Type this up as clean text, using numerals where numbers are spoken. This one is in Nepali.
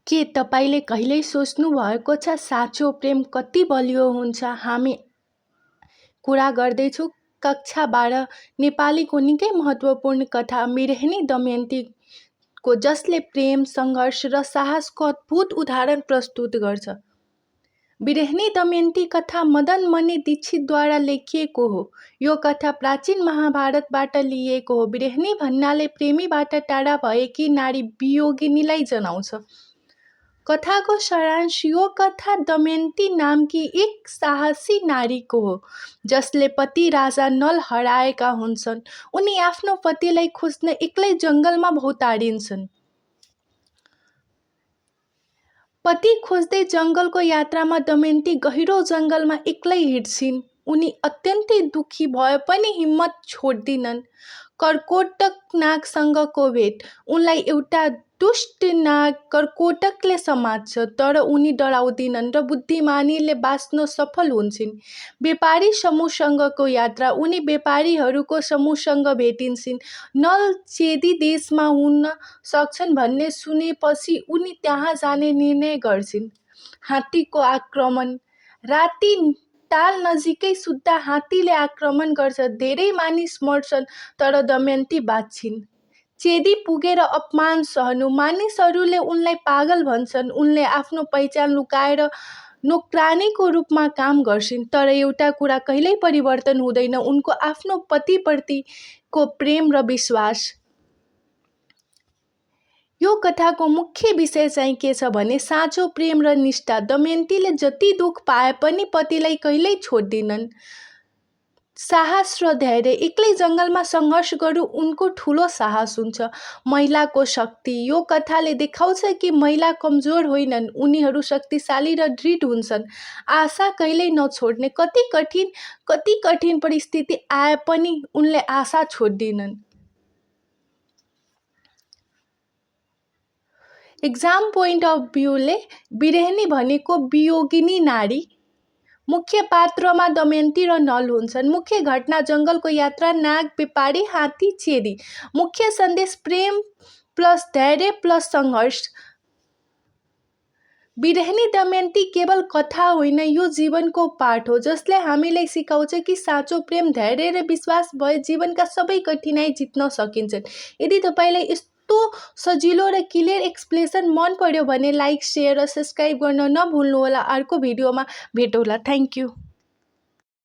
के तपाईँले कहिल्यै सोच्नुभएको छ साँचो प्रेम कति बलियो हुन्छ? हामी कुरा गर्दैछौँ कक्षा 12 नेपालीको निकै महत्त्वपूर्ण कथा बिरहिनी दमयन्तीको, जसले प्रेम, सङ्घर्ष र साहसको अद्भुत उदाहरण प्रस्तुत गर्छ। बिरहिनी दमयन्ती कथा मदन मणि दीक्षितद्वारा लेखिएको हो। यो कथा प्राचीन महाभारतबाट लिइएको हो। बिरहिनी भन्नाले प्रेमीबाट टाढा भएकी नारी वियोगिनीलाई जनाउँछ। कथाको सारांश: यो कथा दमयन्ती नामकी एक साहसी नारीको हो जसले पति राजा नल हराएका हुन्छन्। उनी आफ्नो पतिलाई खोज्न एक्लै जङ्गलमा भौतारिन्छन्। पति खोज्दै जङ्गलको यात्रामा दमयन्ती गहिरो जङ्गलमा एक्लै हिँड्छिन्। उनी अत्यन्तै दुखी भए पनि हिम्मत छोड्दिनन्। कर्कोटक नागसँगको भेट: उनलाई एउटा दुष्ट नाग कर्कोटकले समात्छ, तर उनी डराउँदिनन् र बुद्धिमानीले बाँच्न सफल हुन्छन्। व्यापारी समूहसँगको यात्रा: उनी व्यापारीहरूको समूहसँग भेटिन्छन्। नल चेदी देशमा हुन सक्छन् भन्ने सुनेपछि उनी त्यहाँ जाने निर्णय गर्छिन्। हात्तीको आक्रमण: राति ताल नजिकै सुत्दा हात्तीले आक्रमण गर्छ। धेरै मानिस मर्छन् तर दमयन्ती बाँच्छिन्। चेदी पुगेर अपमान सहनु: मानिसहरूले उनलाई पागल भन्छन्। उनले आफ्नो पहिचान लुकाएर नोकरानीको रूपमा काम गर्छिन्। तर एउटा कुरा कहिल्यै परिवर्तन हुँदैन, उनको आफ्नो पतिप्रतिको प्रेम र विश्वास। यो कथाको मुख्य विषय चाहिँ के छ भने साँचो प्रेम र निष्ठा। दमयन्तीले जति दुख पाए पनि पतिलाई कहिल्यै छोड्दिनन्। साहस र धैर्य: एक्लै जङ्गलमा सङ्घर्ष गर्नु उनको ठुलो साहस हुन्छ। महिलाको शक्ति: यो कथाले देखाउँछ कि महिला कमजोर होइनन्, उनीहरू शक्तिशाली र दृढ हुन्छन्। आशा कहिल्यै नछोड्ने: कति कठिन परिस्थिति आए पनि उनले आशा छोड्दिनन्। एक्जाम पोइन्ट अफ भ्यूले बिरहिनी भनेको वियोगिनी नारी। मुख्य पात्रमा दमयन्ती र नल हुन्छन्। मुख्य घटना: जङ्गलको यात्रा, नाग, व्यापारी, हात्ती, चेदी। मुख्य सन्देश: प्रेम प्लस धैर्य प्लस सङ्घर्ष। बिरहिनी दमयन्ती केवल कथा होइन, यो जीवनको पाठ हो जसले हामीलाई सिकाउँछ कि साँचो प्रेम, धैर्य र विश्वास भए जीवनका सबै कठिनाइ जित्न सकिन्छ। यदि तपाईँलाई यस्तो सजिलो र क्लियर एक्सप्लेनेसन मन पर्यो भने लाइक, सेयर र सब्सक्राइब गर्न नभुल्नुहोला। अर्को भिडियोमा भेटौँला। Thank you.